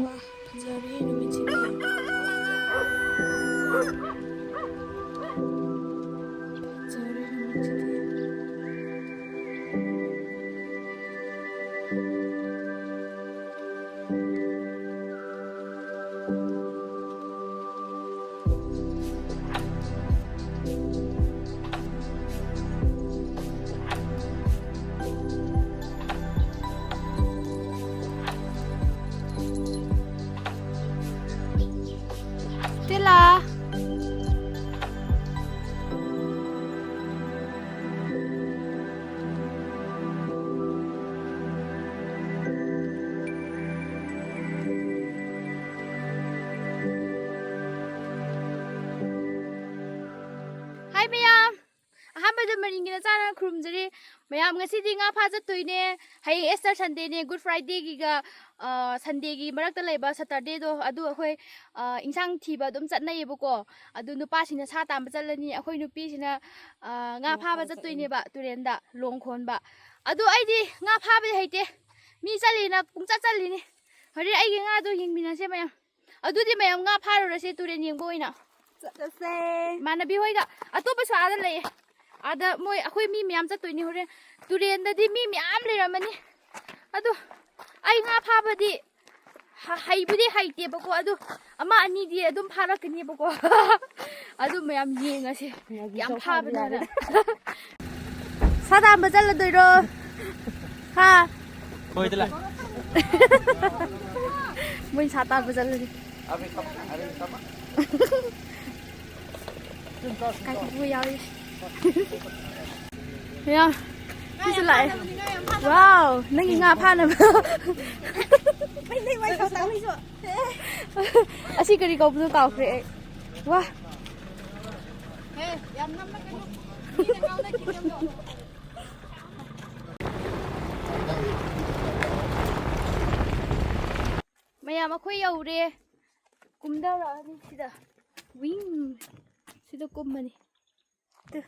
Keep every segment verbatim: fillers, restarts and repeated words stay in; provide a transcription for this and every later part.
ꯋꯥ, ꯐꯖꯔꯦ ꯅꯨꯃꯤꯠꯁꯤꯗꯤ꯫ ꯐꯖꯔꯦ ꯅꯨꯃꯤꯠꯁꯤꯗꯤ꯫ Stella. Hi ꯃꯌꯥꯝ, ꯑꯍꯥꯟꯕꯗ ꯃꯔꯤꯡꯒꯤ ꯅꯆꯥꯅ ꯈꯨꯔꯨꯝꯖꯔꯤ꯫ ꯃꯌꯥꯝ, ꯉꯁꯤꯗꯤ ꯉꯥ ꯐꯥ ꯆꯠꯇꯣꯏꯅꯦ꯫ ꯍꯌꯦꯡ Easter Sundayꯅꯦ, Good Fridayꯒꯤꯒ, ꯑ, Sundayꯒꯤ ꯃꯔꯛꯇ ꯂꯩꯕ Saturdayꯗꯣ, ꯑꯗꯨ ꯑꯩꯈꯣꯏ, ꯑ, ꯏꯟꯁꯥꯡ ꯊꯤꯕ ꯑꯗꯨꯝ ꯆꯠꯅꯩꯌꯦꯕꯀꯣ꯫ ꯑꯗꯨ ꯅꯨꯄꯥꯁꯤꯡꯅ ꯁꯥ ꯇꯥꯟꯕ ꯆꯠꯂꯅꯤ, ꯑꯩꯈꯣꯏ ꯅꯨꯄꯤꯁꯤꯅ, ꯑ, ꯉꯥ ꯉꯥ ꯐꯥꯕ ꯐꯥꯕ ꯆꯠꯇꯣꯏꯅꯤ꯫ ꯆꯠꯇꯣꯏꯅꯦꯕ ꯇꯨꯔꯦꯟꯗ, ꯂꯣꯡ ꯈꯣꯟꯕ꯫ ꯑꯗꯨ ꯑꯩꯗꯤ ꯉꯥ ꯐꯥꯕꯗꯤ ꯍꯩꯇꯦ, ꯃꯤ ꯆꯠꯂꯤꯅ ꯄꯨꯡꯆꯠ ꯆꯠꯂꯤꯅꯤ꯫ ꯍꯣꯔꯦꯟ ꯑꯩꯒꯤ ꯉꯥꯗꯣ ꯌꯦꯡꯃꯤꯟꯅꯁꯦ ꯃꯌꯥꯝ꯫ ꯑꯗꯨꯗꯤ ꯃꯌꯥꯝ ꯉꯥ ꯐꯥꯔꯨꯔꯁꯦ ꯇꯨꯔꯦꯟ ꯌꯦꯡꯕ ꯑꯣꯏꯅ꯫ ꯆꯠꯂꯁꯦ꯫ ꯏꯃꯥꯟꯅꯕꯤ ꯍꯣꯏꯒ꯫ ꯑꯇꯣꯞꯄꯁꯨ ꯑꯥꯗ ꯂꯩꯌꯦ꯫ ꯑꯥꯗ ꯃꯣꯏ, ꯑꯩꯈꯣꯏ ꯃꯤ ꯃꯌꯥꯝ ꯆꯠꯇꯣꯏꯅꯤ ꯍꯣꯔꯦꯟ꯫ ꯇꯨꯔꯦꯟꯗꯗꯤ ꯃꯤ ꯃꯌꯥꯝ ꯂꯩꯔꯝꯃꯅꯤ꯫ ꯑꯗꯨ ꯑꯩ ꯉꯥ ꯐꯥꯕꯗꯤ ꯍ-, ꯍꯩꯕꯨꯗꯤ ꯍꯩꯇꯦꯕꯀꯣ, ꯑꯗꯨ ꯑꯃ ꯑꯅꯤꯗꯤ ꯑꯗꯨꯝ ꯐꯥꯔꯛꯀꯅꯦꯕꯀꯣ꯫ ꯑꯗꯨ ꯃꯌꯥꯝ ꯌꯦꯡꯉꯁꯦ꯫ ꯉꯥꯒꯤ ꯀꯌꯥꯝ ꯆꯧ ꯐꯥꯕ ꯐꯥꯕꯅꯣꯅ꯫ ꯌꯥꯔꯦ꯫ ꯁꯥ ꯇꯥꯟꯕ ꯆꯠꯂꯗꯣꯏꯔꯣ? ꯍꯥ? ꯍꯣꯏꯗ ꯂꯥꯛ꯫ ꯃꯣꯏ ꯁꯥ ꯇꯥꯟꯕ ꯆꯠꯂꯗꯤ꯫ ꯀꯥꯏꯀꯨ ꯌꯥꯎꯔꯤ꯫ ꯌꯥ, ꯁꯤꯁꯨ ꯂꯥꯛꯑꯦ꯫ ꯋꯥꯎ, ꯅꯪꯒꯤ ꯉꯥ ꯐꯥꯅꯕ꯫ ꯃꯩ, ꯃꯩ, ꯋꯥꯏ ꯁꯥ ꯁꯥ ꯃꯩꯁꯨ꯫ ꯑꯁꯤ ꯀꯔꯤ ꯀꯧꯕꯅꯣ ꯀꯥꯎꯈ꯭ꯔꯦ ꯑꯩ꯫ ꯋꯥ꯫ ꯍꯦ, ꯌꯥꯝ ꯅꯝꯃꯛꯀꯅꯨ꯫ ꯃꯤꯅ ꯉꯥꯎꯅꯈꯤꯅꯤ ꯑꯃꯨꯛ꯫ ꯃꯌꯥꯝ, ꯑꯩꯈꯣꯏ ꯌꯧꯔꯦ꯫ ꯀꯨꯝꯊꯔꯛꯑꯅꯤ ꯁꯤꯗ꯫ ꯋꯤꯡ꯫ ꯁꯤꯗ ꯀꯨꯝꯃꯅꯤ꯫ ꯇꯨ꯫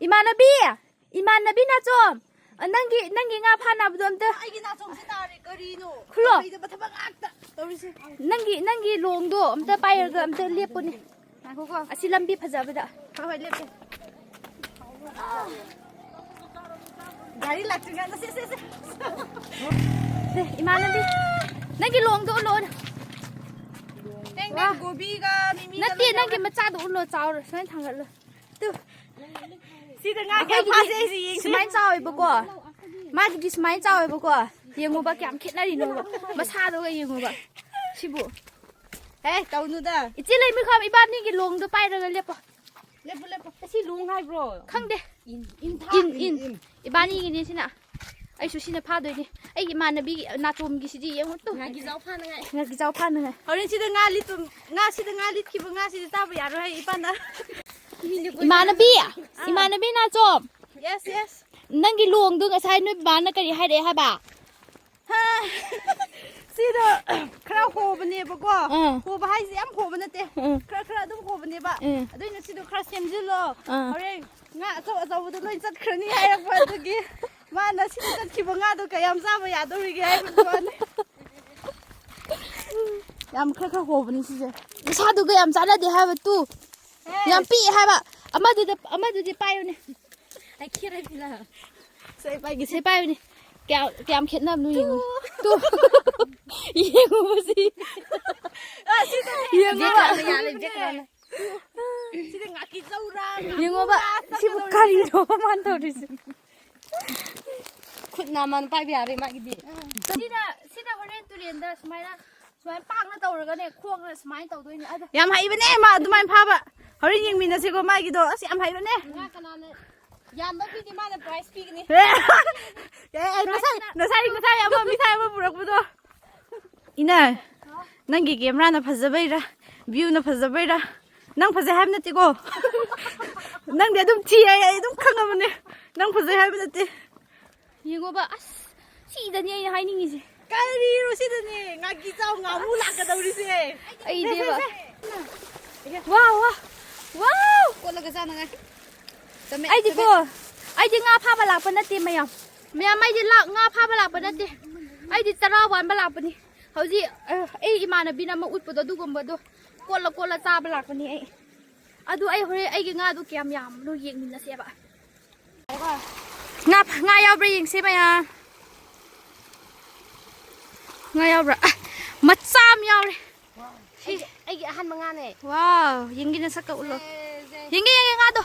ꯏꯃꯥꯟꯅꯕꯤ! ꯏꯃꯥꯟꯅꯕꯤ ꯅꯥꯆꯣꯝ! ꯅꯪꯒꯤ, ꯅꯪꯒꯤ ꯉꯥ ꯐꯥꯅꯕꯗꯣ ꯑꯝꯇ ꯑꯩꯒꯤ ꯅꯥꯆꯣꯝꯁꯦ ꯇꯥꯔꯦ ꯀꯔꯤꯅꯣ? ꯈꯨꯜꯂꯣ꯫ ꯇꯧꯔꯣꯏꯗꯕ ꯊꯕꯛ ꯉꯥꯛꯇ ꯇꯧꯔꯤꯁꯦ꯫ ꯅꯪꯒꯤ, ꯅꯪꯒꯤ ꯂꯣꯡꯗꯣ ꯑꯝꯇ ꯄꯥꯏꯔꯒ ꯑꯝꯇ ꯂꯦꯞꯄꯨꯅꯦ꯫ ꯉꯥꯏꯈꯣꯀꯣ꯫ ꯑꯁꯤ ꯂꯝꯕꯤ ꯐꯖꯕꯗ꯫ ꯍꯣꯏ, ꯍꯣꯏ, ꯂꯦꯞꯄꯦ꯫ ꯒꯥꯔꯤ ꯂꯥꯛꯇ꯭ꯔꯤꯉꯩꯗ ꯁꯦ, ꯁꯦ, ꯁꯦ꯫ ꯁꯦ, ꯏꯃꯥꯟꯅꯕꯤ, ꯅꯪꯒꯤ ꯂꯣꯡꯗꯣ ꯎꯠꯂꯛꯑꯣꯅꯦ꯫ ꯅꯪ, ꯋꯥ꯫ ꯅꯪ ꯀꯣꯕꯤꯒ ꯃꯤꯃꯤꯒ ꯅꯠꯇꯦ, ꯂꯣꯏ ꯅꯪꯒꯤ ꯌꯥꯎꯔꯦ꯫ ꯃꯆꯥꯗꯣ ꯎꯠꯂꯣ, ꯆꯥꯎꯔ ꯁꯨꯃꯥꯏꯅ ꯊꯥꯡꯒꯠꯂꯣ꯫ ꯇꯨ꯫ ꯁꯤꯗ ꯉꯥ ꯀꯌꯥꯝ ꯑꯩꯈꯣꯏꯒꯤꯗꯤ ꯐꯥꯁꯦ ꯑꯩꯁꯦ ꯌꯦꯡꯁꯦ꯫ ꯁꯨꯃꯥꯏꯅ ꯆꯥꯎꯋꯦꯕꯀꯣ꯫ ꯃꯥꯒꯤꯗꯤ ꯁꯨꯃꯥꯏꯅ ꯆꯥꯎꯋꯦꯕꯀꯣ꯫ ꯌꯦꯡꯉꯨꯕ ꯀꯌꯥꯝ ꯈꯦꯠꯅꯔꯤꯅꯣꯕ꯫ ꯃꯁꯥꯗꯨꯒ ꯌꯦꯡꯉꯨꯕ꯫ ꯁꯤꯕꯨ꯫ ꯑꯦ, ꯇꯧꯅꯨꯗ꯫ ꯏꯆꯦ ꯂꯩꯃꯤꯈꯥꯝ, ꯏꯕꯥꯅꯤꯒꯤ ꯂꯣꯡꯗꯣ ꯄꯥꯏꯔꯒ ꯂꯦꯞꯄꯣ꯫ ꯂꯦꯞꯄꯨ, ꯂꯦꯞꯄꯨ꯫ ꯑꯁꯤ ꯂꯣꯡ ꯍꯥꯏꯕ꯭ꯔꯣ? ꯈꯪꯗꯦ꯫ ꯏꯟ, ꯏꯟ ꯊꯥ-, ꯏꯟ, ꯏꯟ, ꯏꯟ꯫ ꯏꯕꯥꯅꯤꯒꯤꯅꯦ ꯁꯤꯅ꯫ ꯑꯩꯁꯨ ꯁꯤꯅ ꯐꯥꯗꯣꯏꯅꯦ꯫ ꯑꯩꯒꯤ ꯏꯃꯥꯟꯅꯕꯤꯒꯤ ꯅꯥꯆꯣꯝꯒꯤꯁꯤꯗꯤ ꯌꯦꯡꯉꯨ ꯇꯨ꯫ ꯉꯥꯒꯤꯖꯥꯎ ꯐꯥꯅꯉꯥꯏ꯫ ꯉꯥꯒꯤꯖꯥꯎ ꯐꯥꯅꯉꯥꯏ꯫ ꯍꯣꯔꯦꯟ ꯁꯤꯗ ꯉꯥ ꯂꯤꯠꯇꯨ-, ꯉꯥ ꯁꯤꯗ ꯉꯥ ꯂꯤꯠꯈꯤꯕ ꯉꯥꯁꯤꯗꯤ ꯆꯥꯕ ꯌꯥꯔꯣꯏ ꯍꯥꯏ ꯏꯄꯥꯅ꯫ ꯏꯃꯥꯟꯅꯕꯤ, ꯑꯥ꯫ ꯏꯃꯥꯟꯅꯕꯤ ꯅꯥꯆꯣꯝ꯫ Yes, yes꯫ ꯅꯪꯒꯤ ꯂꯣꯡꯗꯣ ꯉꯁꯥꯏ ꯅꯣꯏ ꯕꯥꯅ ꯀꯔꯤ ꯍꯥꯏꯔꯛꯑꯦ ꯍꯥꯏꯕ? ꯍꯥ, ꯁꯤꯗꯣ ꯈꯔ ꯍꯣꯕꯅꯦꯕꯀꯣ꯫ ꯑꯥ꯫ ꯍꯣꯕ ꯍꯥꯏꯁꯦ ꯌꯥꯝ ꯍꯣꯕ ꯅꯠꯇꯦ꯫ ꯑꯥ꯫ ꯈꯔ ꯈꯔ ꯑꯗꯨꯝ ꯍꯣꯕꯅꯦꯕ꯫ ꯑꯥ꯫ ꯑꯗꯨꯏꯅ ꯁꯤꯗꯣ ꯈꯔ ꯁꯦꯝꯖꯤꯜꯂꯣ꯫ ꯑꯥ꯫ ꯍꯣꯔꯦꯟ ꯉꯥ ꯑꯆꯧ ꯑꯆꯧꯕꯗꯣ ꯂꯣꯏ ꯆꯠꯈ꯭ꯔꯅꯤ ꯍꯥꯏꯔꯛꯄ ꯑꯗꯨꯒꯤ ꯃꯥꯅ ꯁꯤꯗ ꯆꯠꯈꯤꯕ ꯉꯥꯗꯣ ꯀꯌꯥꯝ ꯆꯥꯕ ꯌꯥꯗꯧꯔꯤꯒꯦ ꯍꯥꯏꯕꯒꯤ ꯋꯥꯅꯤ꯫ ꯌꯥꯝ ꯈꯔ ꯈꯔ ꯍꯣꯕꯅꯤ ꯁꯤꯁꯦ꯫ ꯃꯁꯥꯗꯨꯒ ꯌꯥꯝ ꯆꯥꯟꯅꯗꯦ ꯍꯥꯏꯕ ꯇꯨ꯫ ꯍꯦ꯫ ꯌꯥꯝ ꯄꯤꯛꯑꯦ ꯍꯥꯏꯕ꯫ ꯑꯃꯗꯨꯗ, ꯑꯃꯗꯨꯗꯤ ꯄꯥꯏꯌꯨꯅꯦ꯫ ꯑꯩ ꯈꯦꯠꯅꯕꯤꯂ꯫ ꯁꯦ, ꯑꯩ ꯄꯥꯏꯒꯦꯁꯦ꯫ ꯁꯦ ꯄꯥꯏꯌꯨꯅꯦ꯫ ꯀꯌꯥ-, ꯀꯌꯥꯝ ꯈꯦꯠꯅꯕꯅꯣ ꯌꯦꯡꯉꯨ꯫ ꯇꯨ꯫ ꯌꯦꯡꯉꯨꯕꯁꯤ꯫ ꯑ, ꯁꯤꯗꯅꯦ꯫ ꯌꯦꯡꯉꯨꯕ꯫ ꯖꯦꯛ ꯔꯟꯅ ꯌꯥꯜꯂꯦ, ꯖꯦꯛ ꯔꯟꯅ꯫ ꯁꯤꯗ ꯉꯥꯀꯤꯖꯧꯔꯥ, ꯌꯦꯡꯉꯣꯕ, ꯉꯥꯃꯨꯔꯥ ꯁꯤꯕꯨ ꯆꯠꯀꯗꯧꯔꯤꯁꯦ꯫ ꯀꯔꯤꯅꯣ ꯃꯥꯅ ꯇꯧꯔꯤꯁꯦ? ꯈꯨꯠ ꯅꯥꯝꯃꯅ ꯄꯥꯏꯕ ꯌꯥꯔꯦ ꯃꯥꯒꯤꯗꯤ꯫ ꯁꯤꯅ, ꯁꯤꯅ ꯍꯣꯔꯦꯟ ꯇꯨꯔꯦꯟꯗ ꯁꯨꯃꯥꯏꯅ, ꯁꯨꯃꯥꯏꯅ ꯄꯥꯛꯅ ꯇꯧꯔꯒꯅꯦ, ꯈꯣꯡꯅ ꯁꯨꯃꯥꯏꯅ ꯇꯧꯗꯣꯏꯅꯦ꯫ ꯑꯗ ꯌꯥꯝ ꯍꯩꯕꯅꯦ ꯃꯥ ꯑꯗꯨꯃꯥꯏꯅ ꯐꯥꯕ꯫ ꯍꯣꯔꯦꯟ ꯌꯦꯡꯃꯤꯟꯅꯁꯤꯀꯣ ꯃꯥꯒꯤꯗꯣ꯫ ꯑꯁ, ꯌꯥꯝ ꯍꯩꯕꯅꯦ꯫ ꯉꯥ ꯀꯅꯥꯅ ꯌꯥꯝꯕ ꯃꯤꯗꯤ ꯃꯥꯅ prize ꯄꯤꯒꯅꯤ꯫ ꯑꯦ, ꯑꯦ, ꯉꯁꯥꯏ, ꯉꯁꯥꯏ, ꯉꯁꯥꯏ ꯑꯃ ꯃꯤꯊꯥꯏ ꯑꯃ ꯄꯨꯔꯛꯄꯗꯣ꯫ ꯏꯅꯦ, ꯅꯪꯒꯤ camera ꯅ ꯐꯖꯕꯩꯔꯥ, view ꯅ ꯐꯖꯕꯩꯔꯥ, ꯅꯪ ꯐꯖꯩ ꯍꯥꯏꯕ ꯅꯠꯇꯦꯀꯣ꯫ ꯅꯪꯗꯤ ꯑꯗꯨꯝ ꯊꯤ ꯍꯥꯏ, ꯑꯩ ꯑꯗꯨꯝ ꯈꯪꯉꯕꯅꯦ꯫ ꯅꯪ ꯐꯖꯩ ꯍꯥꯏꯕ ꯅꯠꯇꯦ꯫ ꯌꯦꯡꯉꯣꯕ, ꯑꯁ, ꯁꯤꯗꯅꯤ ꯑꯩꯅ ꯍꯥꯏꯅꯤꯡꯉꯤꯁꯦ꯫ ꯀꯔꯤꯅꯣ ꯁꯤꯗꯅꯦ? ꯉꯥꯀꯤꯖꯧ ꯉꯥꯃꯨ ꯂꯥꯛꯀꯗꯧꯔꯤꯁꯦ꯫ ꯑꯩꯗꯤꯕ꯫ ꯁꯦ, ꯁꯦ, ꯁꯦ꯫ ꯋꯥꯎ, ꯋꯥꯎ, ꯋꯥꯎ! ꯀꯣꯠꯂꯒ ꯆꯥꯅꯉꯥꯏ꯫ ꯆꯃꯦ-, ꯑꯩꯗꯤꯀꯣ, ꯆꯃꯦ-, ꯑꯩꯗꯤ ꯉꯥ ꯐꯥꯕ ꯂꯥꯛꯄ ꯅꯠꯇꯦ ꯃꯌꯥꯝ꯫ ꯃꯌꯥꯝ, ꯑꯩꯗꯤ ꯂꯥꯛ ꯉꯥ ꯐꯥꯕ ꯂꯥꯛꯄ ꯅꯠꯇꯦ, ꯑꯩꯗꯤ ꯆꯔꯥ ꯋꯥꯟꯕ ꯂꯥꯛꯄꯅꯤ꯫ ꯍꯧꯖꯤꯛ ꯑ, ꯑꯩ ꯏꯃꯥꯟꯅꯕꯤꯅ ꯑꯃ ꯎꯠꯄꯗꯣ, ꯑꯗꯨꯒꯨꯝꯕꯗꯣ ꯀꯣꯠꯂ ꯀꯣꯠꯂ ꯆꯥꯕ ꯂꯥꯛꯄꯅꯤ ꯑꯩ꯫ ꯑꯗꯨ ꯑꯩ ꯍꯣꯔꯦꯟ ꯑꯩꯒꯤ ꯉꯥꯗꯣ ꯀꯌꯥꯝ ꯌꯥꯝꯕꯅꯣ ꯌꯦꯡꯃꯤꯟꯅꯁꯦꯕ꯫ ꯉꯥ, ꯉꯥ ꯌꯥꯎꯕ꯭ꯔꯥ ꯌꯦꯡꯁꯦ ꯃꯌꯥꯝ꯫ ꯉꯥ ꯌꯥꯎꯕ꯭ꯔꯥ? ꯑ, ꯃꯆꯥ ꯑꯃ ꯌꯥꯎꯔꯦ꯫ ꯁꯤ꯫ ꯑꯩꯒꯤ, ꯑꯩꯒꯤ ꯑꯍꯥꯟꯕ ꯉꯥꯅꯦ꯫ ꯋꯥꯎ, ꯌꯦꯡꯒꯦ ꯅꯁꯛꯀ ꯎꯠꯂꯣ꯫ ꯁꯦ, ꯁꯦ꯫ ꯌꯦꯡꯒꯦ, ꯌꯦꯡꯒꯦ ꯉꯥꯗꯣ꯫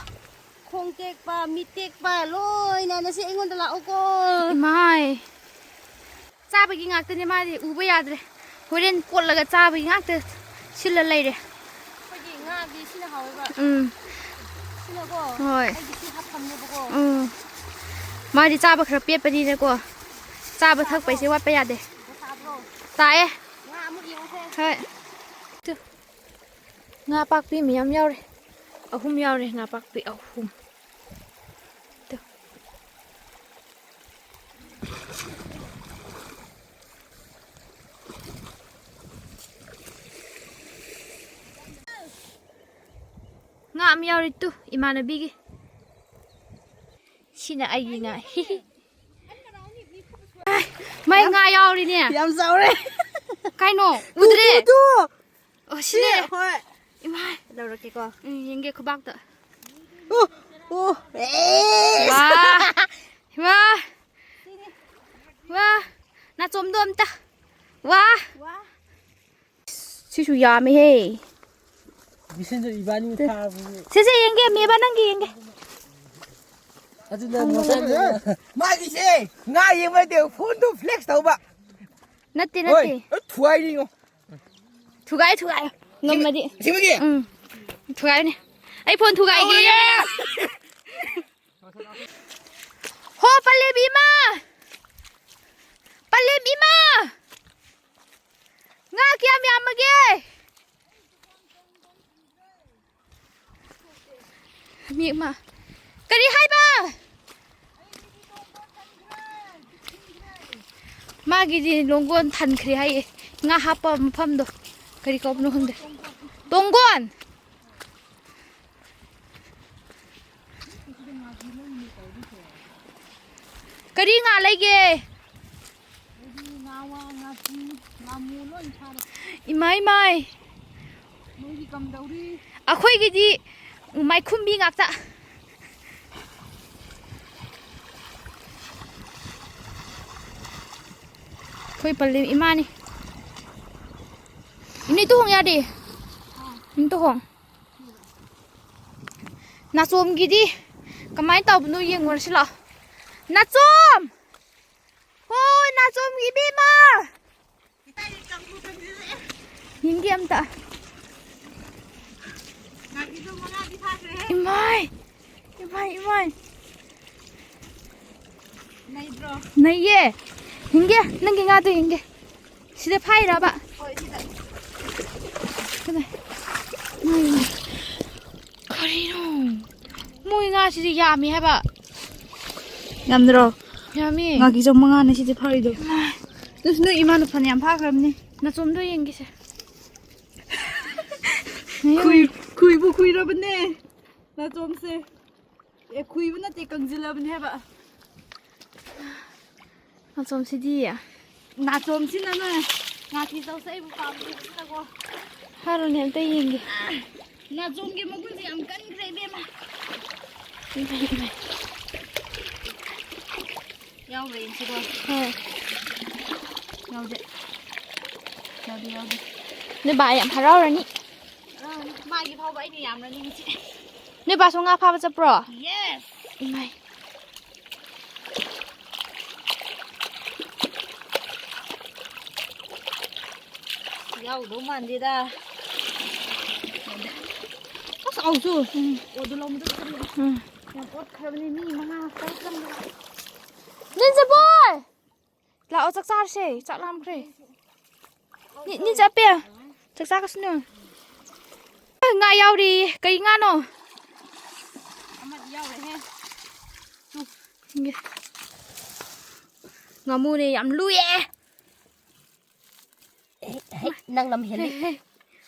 ꯈꯣꯡ ꯇꯦꯛꯄ, ꯃꯤꯠ ꯇꯦꯛꯄ, ꯂꯣꯏꯅ ꯅꯁꯤ ꯑꯩꯉꯣꯟꯗ ꯂꯥꯛꯎꯀꯣ꯫ ꯏꯃꯥꯏ꯫ ꯆꯥꯕꯒꯤ ꯉꯥꯛꯇꯅꯦ ꯃꯥꯗꯤ, ꯎꯕ ꯌꯥꯗ꯭ꯔꯦ꯫ ꯍꯣꯔꯦꯟ ꯀꯣꯠꯂꯒ ꯆꯥꯕꯒꯤ ꯉꯥꯛꯇ ꯁꯤꯜꯂ ꯂꯩꯔꯦ꯫ ꯑꯩꯈꯣꯏꯒꯤ ꯉꯥꯗꯤ ꯁꯤꯅ ꯍꯥꯎꯋꯦꯕ꯫ ꯎꯝ꯫ ꯁꯤꯅꯀꯣ, ꯍꯣꯏ꯫ ꯑꯩꯒꯤ ꯁꯤ ꯍꯥꯞꯐꯝꯅꯦꯕꯀꯣ꯫ ꯎꯝ꯫ ꯃꯥꯗꯤ ꯆꯥꯕ ꯈꯔ ꯄꯦꯠꯄꯅꯤꯅꯀꯣ꯫ ꯆꯥꯕ ꯊꯛꯄꯩꯁꯦ ꯋꯥꯠꯄ ꯌꯥꯗꯦ꯫ ꯁꯥꯗ꯭ꯔꯣ? ꯇꯥꯛꯑꯦ꯫ ꯉꯥ ꯑꯃꯨꯛ ꯌꯦꯡꯉꯁꯦ꯫ ꯍꯣꯏ꯫ ꯇꯨ꯫ ꯉꯥ ꯄꯥꯛꯄꯤ ꯃꯌꯥꯝ ꯌꯥꯎꯔꯦ꯫ ꯑꯍꯨꯝ ꯌꯥꯎꯔꯦ, ꯉꯥ ꯄꯥꯛꯄꯤ ꯑꯍꯨꯝ꯫ ꯇꯨ꯫ ꯉꯥ ꯑꯃ ꯌꯥꯎꯔꯤ ꯇꯨ, ꯏꯃꯥꯟꯅꯕꯤꯒꯤ꯫ ꯁꯤꯅ ꯑꯩꯒꯤ ꯉꯥ꯫ ꯃꯥꯏ ꯉꯥ ꯌꯥꯎꯔꯤꯅꯦ꯫ ꯌꯥꯝ ꯆꯥꯎꯔꯦ꯫ ꯀꯥꯏꯅꯣ? ꯎꯗ꯭ꯔꯦ꯫ Two, two, two. ꯑꯣ, ꯁꯤꯅꯦ꯫ ꯁꯤ, ꯍꯣꯏ꯫ ꯏꯃꯥꯏ꯫ ꯂꯧꯔꯛꯀꯦꯀꯣ꯫ ꯎꯝ, ꯌꯦꯡꯒꯦ ꯈꯨꯕꯥꯛꯇ꯫ ꯑꯣ, ꯑꯣ, ꯑꯦ꯫ ꯋꯥ꯫ ꯏꯃꯥ꯫ ꯋꯥ꯫ ꯅꯥꯆꯣꯝꯗꯣ ꯑꯝꯇ꯫ ꯋꯥ꯫ ꯋꯥ꯫ ꯁꯤꯁꯨ ꯌꯥꯝꯃꯦꯍꯦ꯫ ꯕꯤꯁꯦꯟꯗ꯭ꯔ ꯏꯕꯥꯅꯤ ꯐꯥꯕꯁꯦ꯫ ꯁꯦ, ꯁꯦ, ꯌꯦꯡꯒꯦ, ꯃꯦꯕ, ꯅꯪꯒꯤ ꯌꯦꯡꯒꯦ꯫ ꯑꯗꯨꯅ ꯃꯁꯥꯏꯅꯦ꯫ ꯃꯥꯒꯤꯁꯦ ꯉꯥ ꯌꯦꯡꯕ ꯅꯠꯇꯦ, ꯐꯣꯟꯗꯣ ꯐ꯭ꯂꯦꯛꯁ ꯇꯧꯕ꯫ ꯅꯠꯇꯦ, ꯍꯣꯏ, ꯅꯠꯇꯦ꯫ ꯂꯣꯏ ꯊꯨꯒꯥꯏꯔꯤꯉꯣ꯫ ꯊꯨꯒꯥꯏ, ꯊꯨꯒꯥꯏ꯫ ꯉꯝꯃꯗꯤ꯫ ꯑꯁꯦꯡꯕꯒꯤ? ꯎꯝ꯫ ꯊꯨꯒꯥꯏꯅꯤ꯫ ꯑꯩ ꯐꯣꯟ ꯊꯨꯒꯥꯏꯒꯦ꯫ ꯍꯧꯔꯦ! ꯍꯣ, ꯄꯂꯦꯝ ꯏꯃꯥ! ꯄꯂꯦꯝ ꯏꯃꯥ! ꯉꯥ ꯀꯌꯥꯝ ꯌꯥꯝꯃꯒꯦ? ꯃꯤ ꯑꯃ꯫ ꯀꯔꯤ ꯍꯥꯏꯕ? ꯃꯥꯒꯤꯗꯤ ꯂꯣꯡꯒꯣꯟ ꯊꯟꯈ꯭ꯔꯦ ꯍꯥꯏꯌꯦ꯫ ꯉꯥ ꯍꯥꯞꯄ ꯃꯐꯝꯗꯣ꯫ ꯀꯔꯤ ꯀꯧꯕꯅꯣ ꯈꯪꯗꯦ꯫ ꯇꯣꯡꯒꯣꯟ! ꯀꯔꯤ ꯉꯥ ꯂꯩꯒꯦ? ꯑꯩꯗꯤ ꯉꯥꯋꯥ, ꯉꯥꯆꯤ, ꯉꯥꯃꯨ ꯂꯣꯏ ꯐꯥꯔꯦ꯫ ꯏꯃꯥꯏ, ꯏꯃꯥꯏ꯫ ꯅꯣꯏꯗꯤ ꯀꯝꯗꯧꯔꯤ? ꯑꯩꯈꯣꯏꯒꯤꯗꯤ ꯃꯥꯏꯈꯨꯝꯕꯤ ꯉꯥꯛꯇ꯫ ꯑꯩꯈꯣꯏ ꯄꯜꯂꯤ ꯏꯃꯥꯅꯤ꯫ ꯏꯅꯦ, ꯇꯨ ꯍꯣꯡ ꯌꯥꯗꯦ꯫ ꯏꯅꯦ, ꯇꯨ ꯍꯣꯡ꯫ ꯅꯥꯆꯣꯝꯒꯤꯗꯤ ꯀꯃꯥꯏꯅ ꯇꯧꯕꯅꯣ ꯌꯦꯡꯉꯨꯔꯁꯤ ꯂꯥꯛꯑꯣ꯫ ꯅꯥꯆꯣꯝ! ꯍꯣ, ꯅꯥꯆꯣꯝꯒꯤ ꯏꯕꯦꯝꯃ! ꯌꯦꯡꯒꯦ ꯑꯝꯇ꯫ ꯏꯃꯥꯏ! ꯏꯃꯥꯏ, ꯏꯃꯥꯏ! ꯅꯩꯗ꯭ꯔꯣ? ꯅꯩꯌꯦ! ꯌꯦꯡꯒꯦ, ꯅꯪꯒꯤ ꯉꯥꯗꯣ ꯌꯦꯡꯒꯦ꯫ ꯁꯤꯗ ꯐꯥꯏꯔꯕ? ꯍꯣꯏ, ꯁꯤꯗ꯫ ꯀꯗꯥꯏ? ꯃꯥꯏ, ꯃꯥꯏ꯫ ꯀꯔꯤꯅꯣ? ꯃꯣꯏ ꯉꯥꯁꯤꯗꯤ ꯌꯥꯝꯃꯤ ꯍꯥꯏꯕ꯫ ꯌꯥꯝꯗ꯭ꯔꯣ? ꯌꯥꯝꯃꯤ꯫ ꯉꯥꯒꯤ ꯆꯧ ꯃꯉꯥꯅꯦ ꯁꯤꯗꯤ ꯐꯥꯔꯤꯗꯣ꯫ ꯏꯃꯥꯏ꯫ ꯑꯗꯨꯁꯨ ꯅꯣꯏ ꯏꯃꯥꯅ ꯐꯅꯌꯥꯝ ꯐꯥꯈ꯭ꯔꯕꯅꯤ꯫ ꯅꯥꯆꯣꯝꯗꯣ ꯌꯦꯡꯒꯦꯁꯦ꯫ ꯈꯨꯏ-, ꯈꯨꯏꯕꯨ ꯈꯨꯏꯔꯕꯅꯦ ꯅꯥꯆꯣꯝꯁꯦ꯫ ꯑꯦ, ꯈꯨꯏꯕ ꯅꯠꯇꯦ, ꯀꯪꯁꯤꯜꯂꯕꯅꯦ ꯍꯥꯏꯕ꯫ ꯅꯥꯆꯣꯝꯁꯤꯗꯤ꯫ ꯅꯥꯆꯣꯝꯁꯤꯅꯅꯦ, ꯉꯥꯀꯤ ꯆꯧꯁꯦ ꯑꯩꯕꯨ ꯄꯥꯝꯗ꯭ꯔꯤꯕꯁꯤꯅꯀꯣ꯫ ꯐꯥꯔꯣꯅꯦ, ꯑꯝꯇ ꯌꯦꯡꯒꯦ꯫ ꯅꯥꯆꯣꯝꯒꯤ ꯃꯒꯨꯟꯁꯦ ꯌꯥꯝ ꯀꯟꯈ꯭ꯔꯦ, ꯏꯕꯦꯝꯃ꯫ ꯏꯃꯥꯏ, ꯏꯃꯥꯏ꯫ ꯌꯥꯎꯕ꯭ꯔꯥ ꯌꯦꯡꯁꯤꯀꯣ꯫ ꯍꯣꯏ꯫ ꯌꯥꯎꯗꯦ꯫ ꯌꯥꯎꯗꯦ, ꯌꯥꯎꯗꯦ꯫ ꯅꯣꯏ ꯕꯥ ꯌꯥꯝ ꯍꯔꯥꯎꯔꯅꯤ꯫ ꯑꯥ, ꯃꯥꯒꯤ ꯐꯥꯎꯕ ꯑꯩꯅ ꯌꯥꯝꯔꯅꯤ ꯉꯁꯤ꯫ ꯅꯣꯏ ꯕꯥꯁꯨ ꯉꯥ ꯐꯥꯕ ꯆꯠꯄ꯭ꯔꯣ? Yes꯫ ꯏꯃꯥꯏ꯫ ꯌꯥꯎꯗꯧ ꯃꯥꯟꯗꯦꯗ꯫ ꯑꯁ, ꯑꯧꯁꯨ꯫ ꯎꯝ꯫ ꯑꯣꯗꯨ ꯂꯧꯕꯗ ꯀꯔꯤ? ꯎꯝ꯫ ꯌꯥꯝ ꯑꯣꯠꯈ꯭ꯔꯕꯅꯤ, ꯃꯤ ꯃꯉꯥ ꯇꯔꯨꯛ ꯆꯪꯗꯅ꯫ ꯅꯤꯟꯖꯕꯣꯏ! ꯂꯥꯛꯑꯣ, ꯆꯥꯛ ꯆꯥꯔꯁꯦ꯫ ꯆꯥꯛ ꯂꯥꯝꯈ꯭ꯔꯦ꯫ ꯅꯤ-, ꯅꯤ ꯆꯠꯄꯦ꯫ ꯆꯥꯛ ꯆꯥꯒꯁꯅꯨ꯫ ꯉꯥ ꯌꯥꯎꯔꯤ꯫ ꯀꯩ ꯉꯥꯅꯣ? ꯑꯃꯗꯤ ꯌꯥꯎꯔꯦꯍꯦ꯫ ꯇꯨ꯫ ꯏꯪꯒꯦ꯫ ꯉꯥꯃꯨꯅꯦ, ꯌꯥꯝ ꯂꯨꯏꯌꯦ꯫ ꯍꯦ, ꯍꯦ, ꯅꯪ ꯂꯝ ꯍꯦꯜꯂꯤ꯫ ꯍꯦ, ꯍꯦ꯫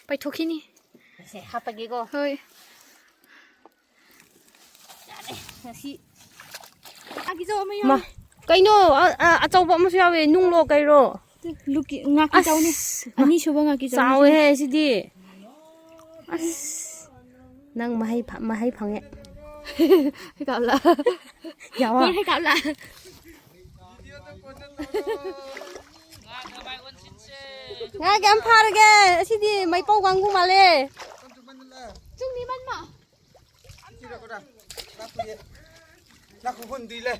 ꯄꯥꯏꯊꯣꯛꯈꯤꯅꯤ꯫ ꯁꯦ, ꯍꯥꯞꯄꯒꯦꯀꯣ꯫ ꯍꯣꯏ꯫ ꯌꯥꯔꯦ, ꯉꯁꯤ꯫ ꯑꯥꯒꯤꯁꯨ ꯑꯃ ꯌꯥꯎꯔꯤ꯫ ꯃꯥ, ꯀꯩꯅꯣ? ꯑ-, ꯑ-, ꯑꯆꯧꯕ ꯑꯃꯁꯨ ꯌꯥꯎꯋꯦ꯫ ꯅꯨꯡꯂꯣ ꯀꯩꯔꯣ? ꯂꯨꯀꯤ-, ꯉꯥꯀꯤ ꯆꯥꯎꯅꯤ꯫ ꯑꯁ, ꯑꯅꯤꯁꯨꯕ ꯉꯥꯀꯤ ꯆꯥꯎꯅꯤ꯫ ꯆꯥꯎꯋꯦꯍꯦ ꯁꯤꯗꯤ꯫ ꯑꯁ, ꯅꯪ ꯃꯍꯩ ꯐ-, ꯃꯍꯩ ꯐꯪꯉꯦ꯫ ꯍꯩꯀꯥꯞꯂ? ꯌꯥꯋꯥ꯫ ꯍꯣꯏ, ꯍꯩꯀꯥꯞꯂ? ꯉꯥ ꯀꯌꯥꯝ ꯐꯥꯔꯒꯦ? ꯑꯁꯤꯗꯤ ꯃꯩꯄꯧ ꯀꯥꯡꯕꯨ ꯃꯥꯜꯂꯦ꯫ ꯆꯨꯝꯃꯤ ꯃꯟꯃ꯫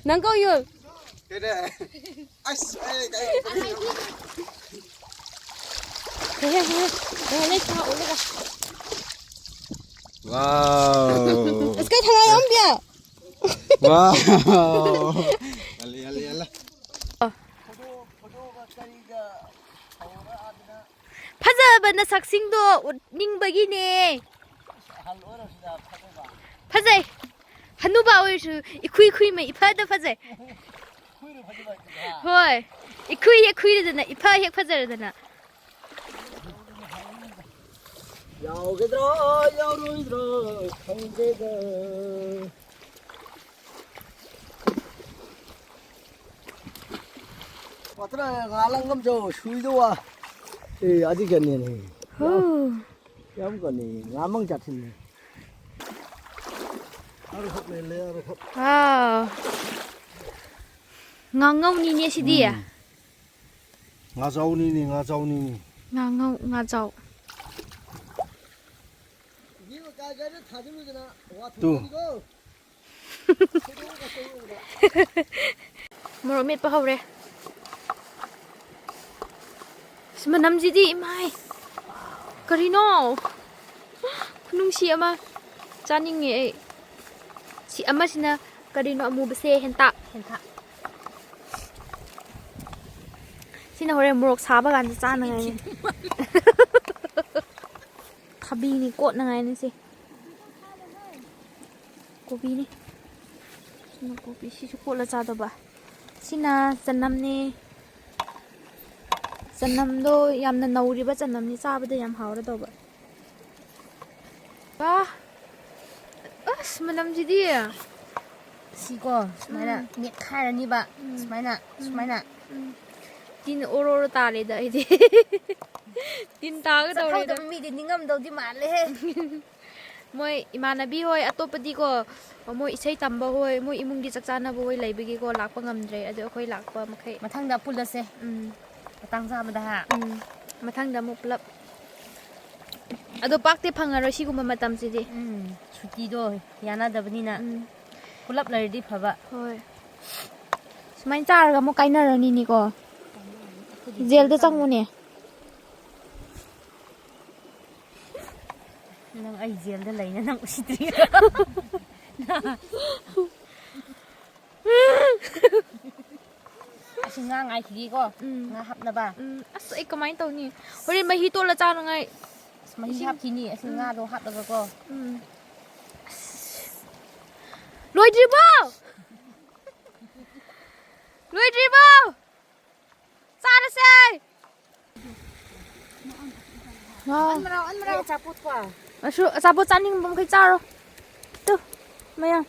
ꯅꯪ ꯀꯧ ꯌꯨ꯫ ꯀꯩꯗ? ꯑꯁ, ꯑꯩ ꯀꯩ- ꯍꯦ, ꯍꯦ, ꯍꯦ꯫ ꯍꯦ, ꯂꯩ ꯊꯥ ꯎꯂꯒ꯫ ꯋꯥꯎ꯫ ꯑꯁ, ꯀꯩ ꯊꯉꯥꯏ ꯑꯣꯟꯕꯤꯌꯥ? ꯋꯥꯎ꯫ ꯌꯥꯜꯂꯦ, ꯌꯥꯜꯂꯦ, ꯌꯥꯜꯂꯦ꯫ ꯐꯖꯕ ꯅꯁꯛꯁꯤꯡꯗꯣ ꯎꯠꯅꯤꯡꯕꯒꯤꯅꯦ꯫ ꯐꯖꯩ꯫ ꯍꯅꯨꯕ ꯑꯣꯏꯔꯁꯨ ꯏꯈꯨꯏ ꯈꯨꯏꯃꯩ ꯏꯐꯗ ꯐꯖꯩ꯫ ꯍꯣꯏ꯫ ꯏꯈꯨꯏ ꯍꯦꯛ ꯈꯨꯏꯔꯗꯅ ꯏꯐ ꯍꯦꯛ ꯐꯖꯔꯗꯅ꯫ ꯌꯥꯎꯒꯗ꯭ꯔꯥ ꯌꯥꯎꯔꯣꯏꯗ꯭ꯔꯥ ꯈꯪꯗꯦꯗ꯫ ꯄꯇ꯭ꯔ ꯉꯥꯂꯪꯒꯝ ꯆꯧ ꯁꯨꯏꯗꯧ ꯋꯥ꯫ ꯑꯦ, ꯑꯗꯤ ꯀꯅꯦꯅꯦ꯫ ꯍꯣ꯫ ꯌꯥꯝ ꯀꯅꯤ, ꯉꯥꯃꯪ ꯆꯥꯊꯤꯟꯅꯤ꯫ ꯑꯔꯈꯠ ꯂꯩ, ꯑꯔꯈꯠ꯫ ꯋꯥꯎ꯫ ꯉꯥꯉꯧꯅꯤꯅꯦ ꯁꯤꯗꯤ꯫ ꯎꯝ꯫ ꯉꯥꯖꯥꯎꯅꯤꯅꯦ, ꯉꯥꯖꯥꯎꯅꯤꯅꯦ꯫ ꯉꯥꯉꯧ, ꯉꯥꯖꯥꯎ꯫ ꯇꯨ꯫ ꯃꯣꯔꯣꯛ ꯃꯦꯠꯄ ꯍꯧꯔꯦ꯫ ꯑꯁ, ꯃꯅꯝꯁꯤꯗꯤ ꯏꯃꯥꯏ! ꯀꯔꯤꯅꯣ? ꯈꯨꯅꯨꯡꯁꯤ ꯑꯃ꯫ ꯆꯥꯅꯤꯡꯉꯦ ꯑꯩ꯫ ꯁꯤ ꯑꯃꯁꯤꯅ ꯀꯔꯤꯅꯣ ꯑꯃꯨꯕꯁꯦ? ꯍꯦꯟꯇꯥꯛ, ꯍꯦꯟꯇꯥꯛ꯫ ꯁꯤꯅ ꯍꯣꯔꯦꯟ ꯃꯣꯔꯣꯛ ꯁꯥꯕ ꯀꯥꯟꯗ ꯆꯥꯅꯉꯥꯏꯅꯤ꯫ ꯊꯕꯤꯅꯤ ꯀꯣꯠꯅꯉꯥꯏꯅꯤ ꯁꯤ꯫ ꯀꯣꯕꯤꯅꯤ꯫ ꯁꯤꯅ ꯀꯣꯕꯤ, ꯁꯤꯁꯨ ꯀꯣꯠꯂ ꯆꯥꯗꯧꯕ꯫ ꯁꯤꯅ ꯆꯅꯝꯅꯤ꯫ ꯆꯅꯝꯗꯣ ꯌꯥꯝꯅ ꯅꯧꯔꯤꯕ ꯆꯅꯝꯅꯤ, ꯆꯥꯕꯗ ꯌꯥꯝ ꯍꯥꯎꯔꯗꯧꯕ꯫ ꯋꯥ! ꯑꯁ, ꯃꯅꯝꯁꯤꯗꯤ! ꯁꯤꯀꯣ ꯁꯨꯃꯥꯏꯅ ꯎꯝ꯫ ꯃꯦꯠꯈꯥꯏꯔꯅꯤꯕ꯫ ꯎꯝ꯫ ꯁꯨꯃꯥꯏꯅ, ꯎꯝ꯫ ꯁꯨꯃꯥꯏꯅ꯫ ꯎꯝ꯫ ꯇꯤꯟ ꯑꯣꯔꯣ ꯑꯣꯔꯣ ꯇꯥꯔꯦꯗ ꯑꯩꯗꯤ꯫ ꯇꯤꯟ ꯇꯥꯒꯗꯧꯔꯦꯗ꯫ ꯆꯥꯛꯍꯧꯗꯕ ꯃꯤꯗꯤ ꯅꯤꯡꯉꯝꯗꯧꯗꯤ ꯃꯥꯜꯂꯦꯍꯦ꯫ ꯃꯣꯏ ꯏꯃꯥꯟꯅꯕꯤ ꯍꯣꯏ ꯑꯇꯣꯞꯄꯗꯤꯀꯣ, ꯃꯣꯏ ꯏꯁꯩ ꯇꯝꯕ ꯍꯣꯏ, ꯃꯣꯏ ꯏꯃꯨꯡꯒꯤ ꯆꯥꯛ ꯆꯥꯅꯕ ꯍꯣꯏ ꯂꯩꯕꯒꯤꯀꯣ, ꯂꯥꯛꯄ ꯉꯝꯗ꯭ꯔꯦ꯫ ꯑꯗꯣ ꯑꯩꯈꯣꯏ ꯂꯥꯛꯄ ꯃꯈꯩ꯫ ꯃꯊꯪꯗ ꯄꯨꯜꯂꯁꯦ꯫ ꯎꯝ꯫ ꯃꯇꯥꯡ ꯆꯥꯕꯗ ꯍꯥ꯫ ꯎꯝ꯫ ꯃꯊꯪꯗ ꯑꯃꯨꯛ ꯄꯨꯂꯞ꯫ ꯑꯗꯣ ꯄꯥꯛꯇꯤ ꯐꯪꯉꯔꯣꯏ ꯁꯤꯒꯨꯝꯕ ꯃꯇꯝꯁꯤꯗꯤ꯫ ꯎꯝ꯫ ꯁꯨꯇꯤꯗꯣ ꯌꯥꯅꯗꯕꯅꯤꯅ꯫ ꯎꯝ꯫ ꯄꯨꯂꯞ ꯂꯩꯔꯗꯤ ꯐꯕ꯫ ꯍꯣꯏ꯫ ꯁꯨꯃꯥꯏꯅ ꯆꯥꯔꯒ ꯑꯃꯨꯛ ꯀꯥꯏꯅꯔꯅꯤꯅꯦꯀꯣ꯫ ꯖꯦꯜꯗ ꯆꯪꯉꯨꯅꯦ꯫ ꯅꯪ ꯑꯩ ꯖꯦꯜꯗ ꯂꯩꯅ ꯅꯪ ꯎꯁꯤꯠꯇ꯭ꯔꯤ꯫ ꯑꯁꯤ ꯉꯥ ꯉꯥꯏꯈꯤꯒꯦꯀꯣ꯫ ꯎꯝ꯫ ꯉꯥ ꯍꯥꯞꯅꯕ꯫ ꯎꯝ꯫ ꯑꯁ, ꯑꯩ ꯀꯃꯥꯏꯅ ꯇꯧꯅꯤ? ꯍꯣꯔꯦꯟ ꯃꯍꯤ ꯇꯣꯠꯂ ꯆꯥꯅꯉꯥꯏ꯫ ꯑꯁ, ꯃꯍꯤ ꯏꯁꯤꯡ ꯍꯥꯞꯈꯤꯅꯤ ꯑꯁꯤ ꯎꯝ꯫ ꯉꯥꯗꯣ ꯍꯥꯞꯄꯒꯀꯣ꯫ ꯎꯝ꯫ ꯑꯁ꯫ ꯂꯣꯏꯗ꯭ꯔꯤꯕꯣ? ꯂꯣꯏꯗ꯭ꯔꯤꯕꯣ? ꯆꯥꯔꯁꯦ! ꯋꯥꯎ꯫ ꯑꯟꯃꯔꯥꯎ, ꯑꯟꯃꯔꯥꯎ꯫ ꯑꯆꯥꯄꯣꯠ ꯀꯣ꯫ ꯑꯁꯨ ꯑꯆꯥꯄꯣꯠ ꯆꯥꯅꯤꯡꯕ ꯃꯈꯩ ꯆꯥꯔꯣ꯫ ꯇꯨ, ꯃꯌꯥꯝ꯫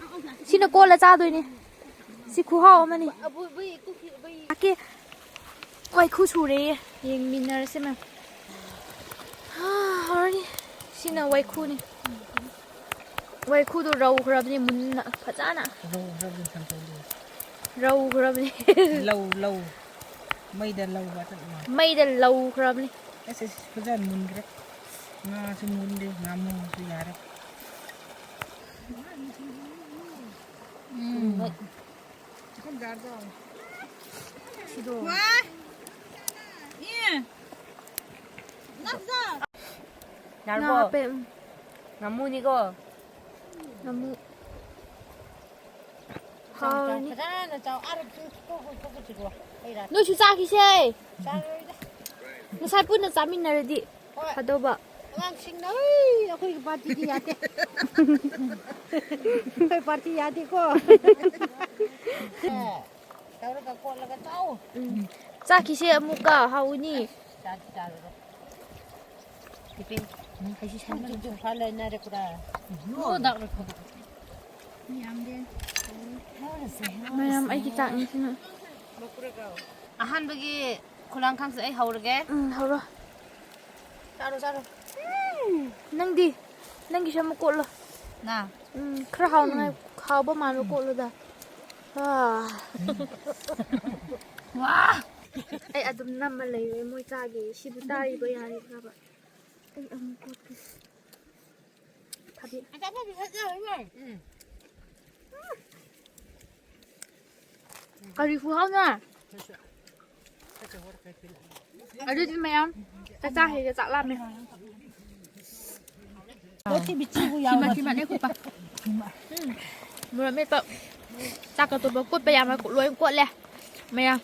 ꯁꯤꯅ ꯀꯣꯜꯂ ꯆꯥꯗꯣꯏꯅꯤ꯫ ꯁꯤ ꯈꯨꯍꯥꯎ ꯑꯃꯅꯤ꯫ ꯑꯕꯨ-, ꯕꯨꯏ, ꯀꯨꯀꯤ, ꯕꯨꯏ꯫ ꯑꯀꯦ, ꯋꯥꯏꯈꯨ ꯁꯨꯔꯦꯌꯦ꯫ ꯌꯦꯡꯃꯤꯟꯅꯔꯁꯦ, ꯃꯌꯥꯝ꯫ ꯍꯥ, ꯍꯧꯔꯅꯤ꯫ ꯁꯤꯅ ꯋꯥꯏꯈꯨꯅꯤ꯫ ꯋꯥꯏꯈꯨꯗꯣ ꯔꯧꯈ꯭ꯔꯕꯅꯤ ꯃꯨꯟꯅ, ꯐꯖꯅ꯫ ꯔꯧꯈ꯭ꯔꯕꯅꯤ ꯊꯝꯆꯦꯠꯂꯤ꯫ ꯔꯧꯈ꯭ꯔꯕꯅꯤ꯫ ꯂꯧ, ꯂꯧ꯫ ꯃꯩꯗ ꯂꯧꯕ ꯆꯠꯂꯣ꯫ ꯃꯩꯗ ꯂꯧꯈ꯭ꯔꯕꯅꯤ꯫ ꯑꯁ, ꯑꯁ, ꯐꯖꯅ ꯃꯨꯟꯈ꯭ꯔꯦ꯫ ꯉꯥꯁꯨ ꯃꯨꯜꯂꯦ, ꯉꯥꯃꯨꯁꯨ ꯌꯥꯔꯦ꯫ ꯎꯝ꯫ ꯁꯤꯗꯣ꯫ ꯋꯥ! ꯏ! ꯅꯞꯖ! ꯉꯥ ꯌꯥꯔꯕꯣ? ꯍꯥꯞꯄꯦ, ꯎꯝ꯫ ꯉꯥꯃꯨꯅꯤꯀꯣ? ꯉꯥꯃꯨ꯫ ꯆꯥꯎ, ꯆꯥꯎ, ꯍꯥꯎꯔꯅꯤ꯫ ꯐꯖꯅ ꯆꯥꯎ꯫ ꯑꯥ, ꯊꯣꯛ-, ꯊꯣꯛ-, ꯊꯣꯛ-, ꯊꯣꯛ-, ꯊꯣꯛ-, ꯊꯣꯛ-꯫ ꯅꯣꯏꯁꯨ ꯆꯥꯈꯤꯁꯦ꯫ ꯆꯥꯔꯣꯏꯗ꯫ ꯉꯁꯥꯏ ꯄꯨꯟꯅ ꯆꯥꯃꯤꯟꯅꯔꯗꯤ ꯍꯣꯏ꯫ ꯐꯗꯧꯕ꯫ ꯑꯉꯥꯡꯁꯤꯡꯅ, "ꯍꯩ, ꯑꯩꯈꯣꯏꯒꯤ ꯄꯥꯔꯇꯤꯗꯤ ꯌꯥꯗꯦ꯫ ꯑꯩꯈꯣꯏ ꯄꯥꯔꯇꯤ ꯌꯥꯗꯦꯀꯣ"꯫ ꯑꯦ, ꯇꯧꯔꯒ ꯀꯣꯠꯂꯒ ꯆꯥꯎ꯫ ꯎꯝ꯫ ꯆꯥꯈꯤꯁꯦ ꯑꯃꯨꯛꯀ, ꯍꯥꯎꯅꯤ꯫ ꯆꯥꯗꯤ ꯆꯥꯔꯔꯣꯏ꯫ ꯇꯤꯐꯤꯟ, ꯎꯝ, ꯍꯩꯁꯤ ꯁꯥꯏꯃꯟ꯫ ꯁꯤꯡꯖꯨ ꯈꯔ ꯂꯩꯅꯔꯦ ꯀꯨꯔꯥ꯫ ꯅꯣ ꯗꯥꯛ ꯂꯩꯈꯣ꯫ ꯌꯥꯝꯗꯦ꯫ ꯃꯌꯥꯝ, ꯑꯩꯒꯤ ꯆꯥꯛꯅꯤ ꯁꯤꯅ꯫ ꯑꯍꯥꯟꯕꯒꯤ ꯈꯨꯂꯥꯡꯈꯥꯡꯁꯦ ꯑꯩ ꯍꯧꯔꯒꯦ꯫ ꯎꯝ, ꯍꯧꯔꯣ꯫ ꯆꯥꯔꯣ, ꯆꯥꯔꯣ꯫ ꯅꯪꯗꯤ? ꯅꯪꯒꯤꯁꯨ ꯑꯃꯨꯛ ꯀꯣꯠꯂꯣ꯫ ꯅꯥ? ꯎꯝ, ꯈꯔ ꯍꯥꯎꯅꯉꯥꯏ, ꯍꯥꯎꯕ ꯃꯥꯟꯕ ꯀꯣꯠꯂꯨꯗ꯫ ꯑꯥ꯫ ꯋꯥ! ꯑꯩ ꯑꯗꯨꯝ ꯅꯝꯃ ꯂꯩꯔꯦ, ꯃꯣꯏ ꯆꯥꯒꯦ꯫ ꯁꯤꯕꯨ ꯆꯥꯔꯤꯕ ꯌꯥꯔꯤꯕ꯭ꯔꯕ? ꯑꯩ ꯑꯃꯨꯛ ꯀꯣꯠꯀꯦ꯫ ꯊꯕꯤ꯫ ꯎꯝ꯫ ꯀꯔꯤ ꯈꯨꯍꯥꯎꯅꯣ? ꯑꯗꯨꯗꯤ ꯃꯌꯥꯝ ꯆꯥꯛ ꯆꯥꯈꯤꯒꯦ, ꯆꯥꯛ ꯂꯥꯝꯃꯦ꯫ ꯁꯤꯃ, ꯁꯤꯃꯅꯦ ꯈꯨꯠꯄ꯫ ꯎꯝ꯫ ꯃꯣꯔꯣꯛ ꯃꯦꯠꯄ꯫ ꯆꯥꯛꯀ ꯇꯣꯠꯄ ꯀꯣꯠꯄ ꯌꯥꯕ ꯂꯣꯏ ꯀꯣꯠꯂꯦ ꯃꯌꯥꯝ꯫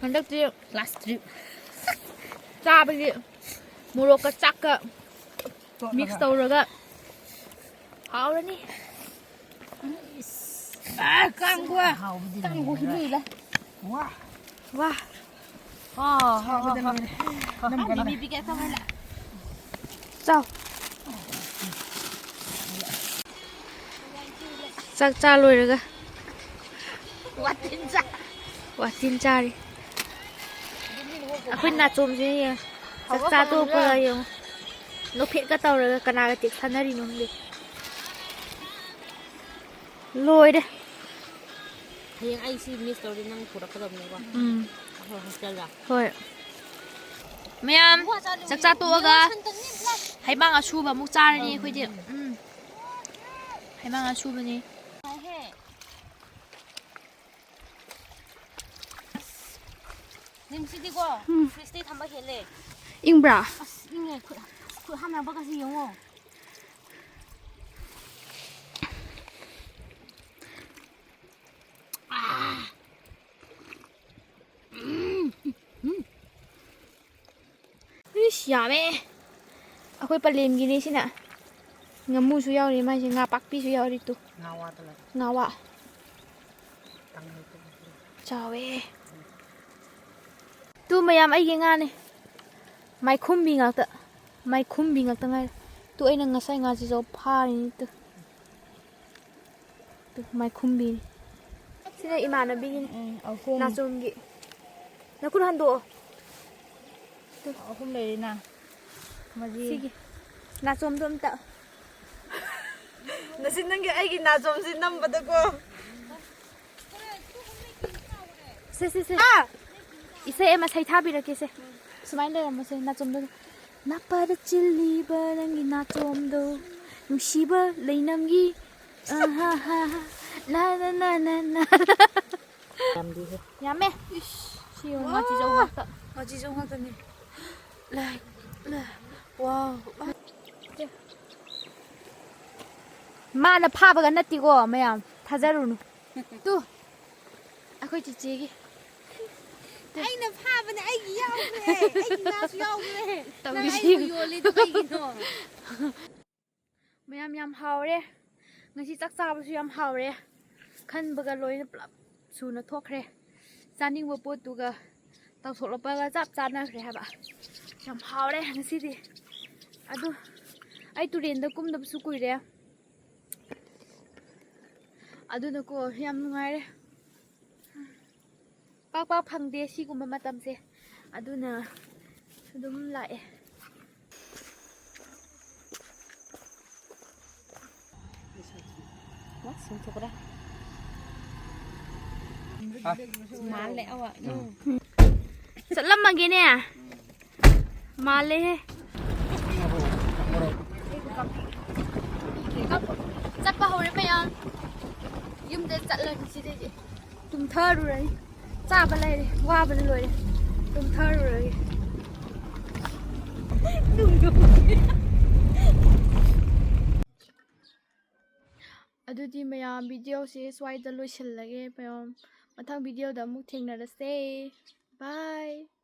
ꯍꯟꯗꯛꯇꯤ ꯂꯥꯁ ꯇ꯭ꯔꯤꯞ꯫ ꯆꯥꯕꯒꯤ ꯃꯣꯔꯣꯛꯀ ꯆꯥꯛꯀ ꯃꯤꯛꯁ ꯇꯧꯔꯒ ꯍꯥꯎꯔꯅꯤ꯫ ꯑꯥ, ꯀꯥꯡꯕꯨ꯫ ꯀꯥꯡꯕꯨ ꯍꯤꯂꯨꯏꯗ꯫ ꯋꯥ꯫ ꯋꯥ꯫ ꯍꯣ, ꯍꯣ, ꯍꯣ, ꯍꯣ꯫ ꯅꯝꯒꯅꯨ꯫ ꯃꯤꯃꯤ ꯄꯤꯀꯦꯠ ꯇꯧꯍꯜꯂꯦ꯫ ꯆꯥꯎ꯫ ꯆꯥꯛ ꯆꯥ ꯂꯣꯏꯔꯒ ꯋꯥꯇꯤꯟ ꯆꯥ꯫ ꯋꯥꯇꯤꯟ ꯆꯥꯔꯤ꯫ ꯑꯩꯈꯣꯏ ꯅꯥꯆꯣꯝꯁꯦ ꯌꯦꯡꯉꯣ꯫ ꯆꯥꯛ ꯆꯥ ꯇꯣꯛꯄꯒ ꯌꯦꯡꯉꯣ꯫ ꯅꯣꯛꯐꯦꯠꯀ ꯇꯧꯔꯒ ꯀꯅꯥꯒ ꯇꯦꯛ ꯁꯥꯟꯅꯔꯤꯅꯣ ꯈꯪꯗꯦ꯫ ꯂꯣꯏꯔꯦ꯫ ꯍꯌꯦꯡ ꯑꯩ ꯁꯤ ꯃꯤꯁ ꯇꯧꯔꯗꯤ ꯅꯪ ꯄꯨꯔꯛꯀꯗꯕꯅꯦꯀꯣ꯫ ꯎꯝ꯫ ꯑꯩꯈꯣꯏ ꯍꯣꯁꯇꯦꯜꯗ꯫ ꯍꯣꯏ꯫ ꯃꯌꯥꯝ ꯆꯥꯛ ꯆꯥ ꯇꯣꯛꯑꯒ ꯍꯩꯃꯥꯡ ꯑꯁꯨꯕ ꯑꯃꯨꯛ ꯆꯥꯔꯅꯤ ꯑꯩꯈꯣꯏꯗꯤ꯫ ꯎꯝ꯫ ꯍꯩꯃꯥꯡ ꯑꯁꯨꯕꯅꯤ꯫ ꯅꯤꯝꯁꯤꯗꯤꯀꯣ, ꯎꯝ꯫ ꯐ꯭ꯔꯤꯖꯇꯩ ꯊꯝꯕ ꯍꯦꯜꯂꯦ꯫ ꯏꯪꯕ꯭ꯔꯥ? ꯑꯁ, ꯏꯪꯉꯦ꯫ ꯈꯨꯠ, ꯈꯨꯠ ꯍꯥꯝꯅꯕꯒꯁꯦ ꯌꯦꯡꯉꯣ꯫ ꯏꯁ, ꯌꯥꯝꯃꯦ꯫ ꯑꯩꯈꯣꯏ ꯄꯂꯦꯝꯒꯤꯅꯤ ꯁꯤꯅ꯫ ꯉꯥꯃꯨꯁꯨ ꯌꯥꯎꯔꯤ ꯃꯥꯏꯁꯦ, ꯉꯥ ꯄꯥꯛꯄꯤꯁꯨ ꯌꯥꯎꯔꯤ ꯇꯨ꯫ ꯉꯥ ꯋꯥꯗ ꯂꯩ꯫ ꯉꯥ ꯋꯥ꯫ ꯇꯪꯍꯧꯗꯦ꯫ ꯆꯥꯎꯋꯦ꯫ ꯇꯨ ꯃꯌꯥꯝ ꯑꯩꯒꯤ ꯉꯥꯅꯦ꯫ ꯃꯥꯏꯈꯨꯝꯕꯤ ꯉꯥꯛꯇ꯫ ꯃꯥꯏꯈꯨꯝꯕꯤ ꯉꯥꯛꯇ ꯉꯥꯏꯔꯦ꯫ ꯇꯨ ꯑꯩꯅ ꯉꯁꯥꯏ ꯉꯥꯁꯤꯁꯨ ꯐꯥꯔꯤꯅꯤ ꯇꯨ꯫ ꯇꯨ, ꯃꯥꯏꯈꯨꯝꯕꯤꯅꯤ꯫ ꯁꯤꯅ ꯏꯃꯥꯟꯅꯕꯤꯒꯤꯅꯤ꯫ ꯎꯝ, ꯑꯍꯨꯝ꯫ ꯅꯥꯆꯣꯝꯒꯤ꯫ ꯅꯈꯨꯠ ꯍꯟꯗꯣꯛꯑꯣ꯫ ꯑꯍꯨꯝ ꯂꯩꯔꯤꯅ꯫ ꯃꯔꯤ꯫ ꯁꯤꯒꯤ ꯅꯥꯆꯣꯝꯗꯣ ꯑꯝꯇ꯫ ꯅꯁꯤ ꯅꯪꯒꯤ ꯑꯩꯒꯤ ꯅꯥꯆꯣꯝꯁꯤ ꯅꯝꯕꯗꯀꯣ꯫ ꯁꯦ, ꯁꯦ, ꯁꯦ꯫ ꯑꯥ! ꯏꯁꯩ ꯑꯃ ꯁꯩꯊꯥꯕꯤꯔꯛꯀꯦꯁꯦ꯫ ꯁꯨꯃꯥꯏꯅ ꯂꯩꯔꯝꯃꯣꯁꯦ, ꯅꯥꯆꯣꯝꯗꯣ꯫ ꯅꯥꯄꯥꯗ ꯆꯤꯜꯂꯤꯕ ꯅꯪꯒꯤ ꯅꯥꯆꯣꯝꯗꯣ, ꯅꯨꯡꯁꯤꯕ ꯂꯩꯅꯝꯒꯤ, ꯑꯍꯥ ꯍꯥ ꯍꯥ, ꯅꯥ ꯅꯥ ꯅꯥ ꯅꯥ ꯅꯥ꯫ ꯌꯥꯝꯗꯦꯍꯦ꯫ ꯌꯥꯝꯃꯦ꯫ ꯏꯁ, ꯁꯤ ꯌꯦꯡꯉꯨ, ꯉꯥꯆꯤꯖꯧ ꯉꯥꯛꯇ꯫ ꯉꯥꯆꯤꯖꯧ ꯉꯥꯛꯇꯅꯦ꯫ ꯂꯥꯏ, ꯂꯥꯏ, ꯋꯥꯎ꯫ ꯃꯥꯅ ꯐꯥꯕꯒ ꯅꯠꯇꯦꯀꯣ ꯃꯌꯥꯝ, ꯊꯥꯖꯔꯨꯅꯨ꯫ ꯇꯨ, ꯑꯩꯈꯣꯏ ꯆꯤꯆꯦꯒꯤ꯫ ꯑꯩꯅ ꯐꯥꯕꯅꯦ, ꯑꯩꯒꯤ ꯌꯥꯎꯈ꯭ꯔꯦ, ꯑꯩꯒꯤ ꯉꯥꯁꯨ ꯌꯥꯎꯈ꯭ꯔꯦ꯫ ꯅꯪ ꯇꯧꯔꯤꯁꯤ ꯑꯩꯕꯨ ꯌꯦꯡꯉꯨ꯫ ꯌꯣꯜꯂꯤꯗꯣ ꯀꯩꯒꯤꯅꯣ? ꯃꯌꯥꯝ ꯌꯥꯝ ꯍꯥꯎꯔꯦ꯫ ꯉꯁꯤ ꯆꯥꯛ ꯆꯥꯕꯁꯨ ꯌꯥꯝ ꯍꯥꯎꯔꯦ꯫ ꯈꯟꯕꯒ ꯂꯣꯏꯅ ꯄꯨꯂꯞ ꯁꯨꯅ ꯊꯣꯛꯈ꯭ꯔꯦ꯫ ꯆꯥꯅꯤꯡꯕ ꯄꯣꯠꯇꯨꯒ ꯇꯧꯊꯣꯛꯂꯛꯄꯒ ꯆꯞ ꯆꯥꯟꯅꯈ꯭ꯔꯦ ꯍꯥꯏꯕ꯫ ꯌꯥꯝ ꯍꯥꯎꯔꯦ ꯉꯁꯤꯗꯤ꯫ ꯑꯗꯨ ꯑꯩ ꯇꯨꯔꯦꯟꯗ ꯀꯨꯝꯗꯕꯁꯨ ꯀꯨꯏꯔꯦ꯫ ꯑꯗꯨꯅꯀꯣ ꯌꯥꯝ ꯅꯨꯡꯉꯥꯏꯔꯦ꯫ ꯄꯥꯛ ꯄꯥꯛ ꯐꯪꯗꯦ ꯁꯤꯒꯨꯝꯕ ꯃꯇꯝꯁꯦ꯫ ꯑꯗꯨꯅ ꯑꯗꯨꯝ ꯂꯥꯛꯑꯦ꯫ ꯆꯠꯂꯝꯃꯒꯦꯅꯦ꯫ ꯃꯥꯜꯂꯦꯍꯦ꯫ ꯆꯠꯄ ꯍꯧꯔꯦ ꯃꯌꯥꯝ꯫ ꯌꯨꯝꯗ ꯆꯠꯂꯅꯤ ꯁꯤꯗꯩꯗꯤ꯫ ꯇꯨꯝꯊꯔꯨꯔꯅꯤ꯫ ꯆꯥꯕ ꯂꯩꯔꯦ, ꯋꯥꯕꯅ ꯂꯣꯏꯔꯦ꯫ ꯇꯨꯝꯊꯔꯨꯔꯒꯦ꯫ ꯑꯗꯨꯗꯤ ꯃꯌꯥꯝ, ꯚꯤꯗꯤꯑꯣꯁꯦ ꯁ꯭ꯋꯥꯏꯗ ꯂꯣꯏꯁꯤꯜꯂꯒꯦ ꯃꯌꯥꯝ꯫ ꯃꯊꯪ ꯚꯤꯗꯤꯑꯣꯗ ꯑꯃꯨꯛ ꯊꯦꯡꯅꯔꯁꯦ꯫ Bye꯫